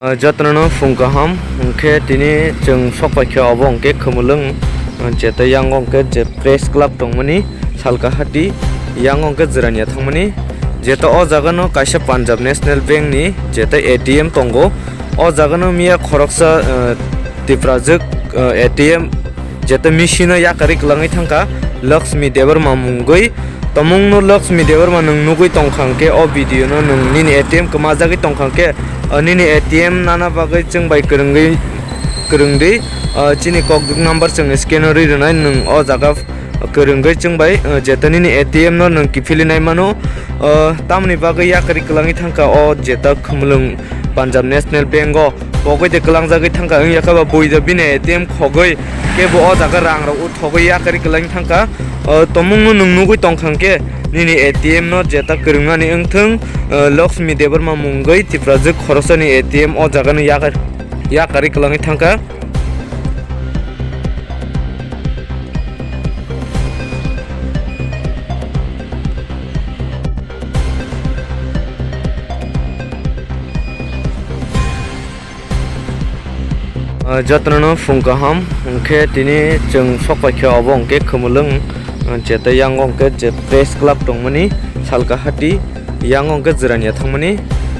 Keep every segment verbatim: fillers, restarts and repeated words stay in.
Ah, jotono phung kaham, hwnkhe tini chwng sok paikha obo hwnkhe Khumulwng, ah, jeta yang hwnkhe je press club tongmani Salkahati, yang hwnkhe Jirania thangmani, jeta o jagano kaisa Punjab National Bank ni jeta A T M tongo, o jagano miya khoroksa, ah, Tiprajwk, ah, A T M jeta machine o yakarwi kwlangwi thangkha Lakshmi Debbarma mungwi. Tomungno Lakshmi Debbarma nwng nugwi tongkha hwnkhe, o video no nwng nini A T M kwmajagwi tongkha hwnkhe, o nini A T M nana bagwi chwng bai kwrwngwi, kwrwngdi. O chini kokdwk number chwng scan o rwi rwnai, nwng o jaga kwrwngwi chwng bai, o jeta nini A T M no nwng kiphilwi nai mano. O tamoni bagwi yakarwi kwlangwi thangkha o jeta Khumulwng Punjab National Bank o. Pogwi de kwlangjagwi thangkha, wngya khe ba buido bini A T M khogwi kebo o jaga rang rok uthogwi yakarwi kwlangwi thangkha. O tomungno nwng nugwi tongkha hwnkhe, nini A T M no jeta kwrwngmani wngthwng, o Lakshmi Debbarma mungwi Tiprajwk khoroksani A T M o jagano yakar-, yakarwi kwlangwi thangkha. Ah, jotono phung kaham, hwnkhe tini chwng sok paikha obo hwnkhe Khumulwng, ah, jeta yang hwnkhe je press club tongmani Salkahati, yang hwnkhe Jirania thangmani,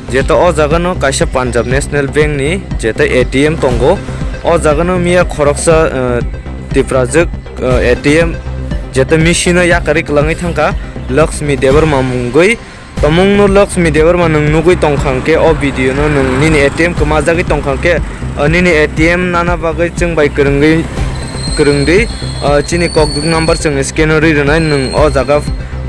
jeta o jagano kaisa Punjab National Bank ni jeta A T M tongo, o jagano miya khoroksa, ah, Tiprajwk, ah, A T M jeta machine o yakarwi kwlangwi thangkha Lakshmi Debbarma mungwi. Tomungno Lakshmi Debbarma nwng nugwi tongkha hwnkhe, o video no nwng nini A T M kwmajagwi tongkha hwnkhe, o nini A T M nana bagwi chwng bai kwrwngwi, kwrwngdi. O chini kokdwk number chwng scan o rwi rwnai, nwng o jaga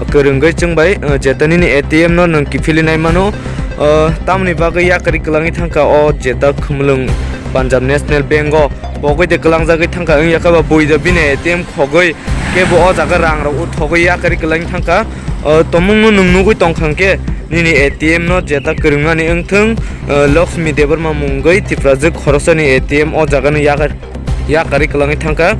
kwrwngwi chwng bai, o jeta nini A T M no nwng kiphilwi nai mano. O tamoni bagwi yakarwi kwlangwi thangkha o jeta Khumulwng Punjab National Bank o. Pogwi de kwlangjagwi thangkha, wngya khe ba buido bini A T M khogwi kebo o jaga rang rok uthogwi yakarwi kwlangwi thangkha. O tomungno nwng nugwi tongkha hwnkhe, nini A T M no jeta kwrwngmani wngthwng, o Lakshmi Debbarma mungwi Tiprajwk khoroksani A T M o jagano yakar-, yakarwi kwlangwi thangkha.